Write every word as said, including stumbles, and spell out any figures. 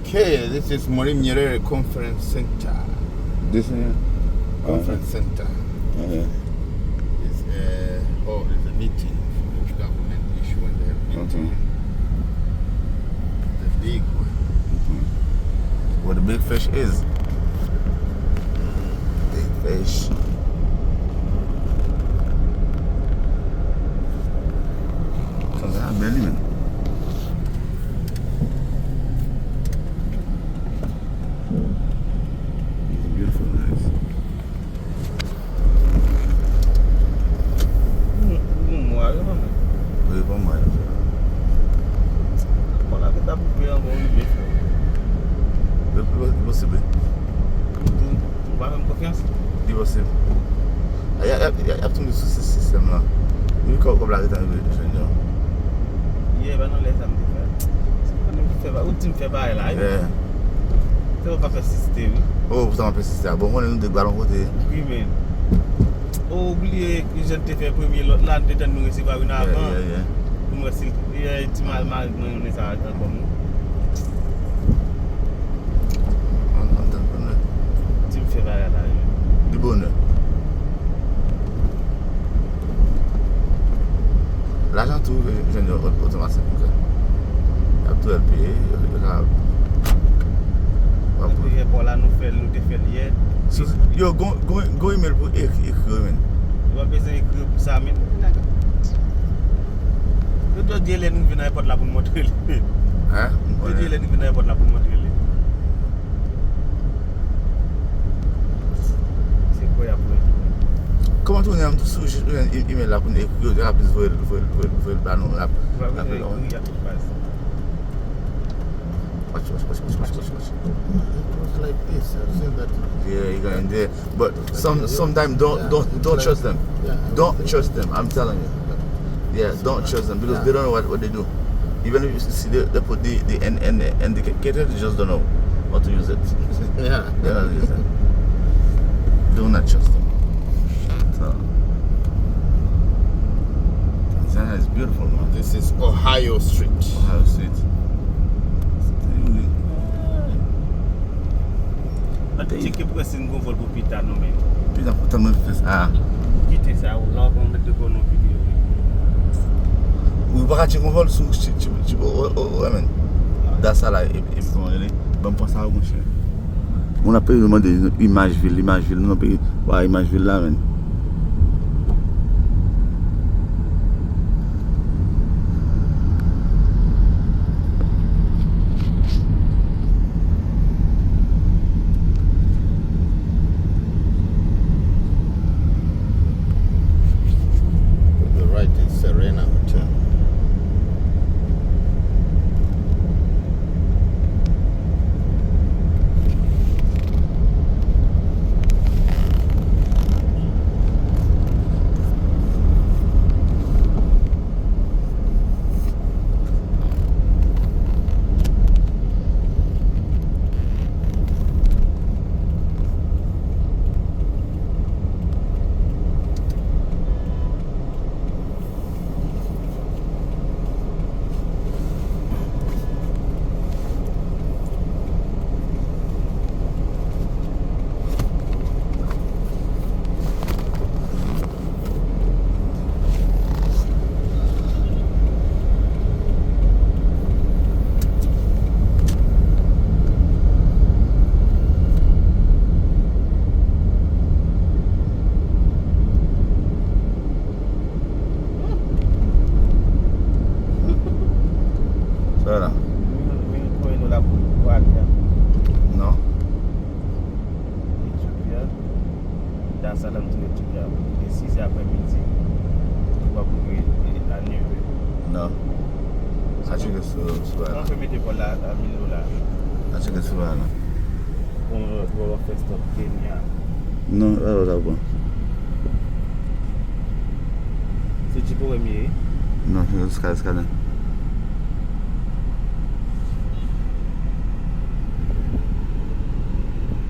Okay, this is Morinyere Conference Center. This one? Conference Center. Okay. It's a, oh, it's a meeting. It's government issue and they have meeting. Okay. The big one. Mm-hmm. Where the big fish is. Big fish. Sa bèl, man. It's beautiful, guys. Bon, bon, mwa yo, non, men. Wi, bon, mwa yo. Bon, la, ke ta pou fè ankò, wi, men. Li, li, li posib, wi. Ou, ou pa fè m konfyans? Li posib. Y a, y a, y a, y ap tonbe sou si-, sistèm lan. Depi kòb, kòb la gentan rive jwenn yo. Yè, pa nan lè sa m te fè. Se pa nou ki fè ba-, ou di m fè bagay la, wi. Yeah. Se pa pa pèsiste, wi. Oh, pou sa m ap pèsiste a. Bon, konnen nou te ba l yon kote. Wi, men. Oh, ou bliye ki jan te fè premye lòt la, nou te tann nou resevwa youn avan. Yeah, yeah, yeah. Pou m wè si, yeah, ti mal, mal, mwen, mwen sa ankò, non. An, an, an, an. Di m fè bagay la, wi. De bonè. Lajan tou, eh, jwenn yo o-, otomatik, monchè. Y ap tou el peye, yo, yo ka, w ap. Epi, èpò la, nou fè l, nou te fè l yè. Sou, yo, gon, gon, gon email pou ekri, ekri yo, men. Yo pa bezwen ekri yo pou sa, men. Yo di lè nou vin nan èpòt la pou n montre li. Hein? Yo di lè nou vin nan èpòt la pou n montre li. Se kwè y ap wè. Kòman tounen an, m tou sou jis jwenn e-, email la pou n ekri yo, y ap jis voye l, voye l, voye l, voye l ba nou, l ap, l ap ekri a tout baz. Watch, watch, watch. It was like this. I've seen that. Yeah, you got in there. But some, sometimes don't, don't, don't trust them. Don't trust them. I'm telling you. Yeah, don't trust them because they don't know what, what they do. Even if you see they, they put the, the N, N, indicator, they just don't know how to use it. Yeah. They don't use it. Do not trust them. So, Louisiana is beautiful, man. This is Ohio Street. Ohio Street. Ann tcheke pou wè si n gon vòl pou pita non, men. Pita pou tèlman fè sa. Kite sa, ou la w ap mete kò nan videyo. Ou pa ka tcheke yon vòl sou, sou, sou, sou, o, o, o, o, men. Dat sa la, e, e, kòman rele? Ban m pran sa, monchè. Moun ap mande imaj vil, imaj vil. Nou nan peyi, wa imaj vil la, men. To the right is Serena Hotel. Sa la. Mwen, mwen konnen nou la pou, pou ale a. Non. Etyopi a. Dar es Salaam tou Etyopi a. E sis è aprè midi. Ou ap rive a nèf è. Non. A tcheke sou, sou la. Mwen fè mete vòl la a mil dola. A tcheke sou la, non. Bon, w ap fè stop Kenya. Non, e, w ap bon. Se Djipowè m ye? Non, se Ska-, Skyline.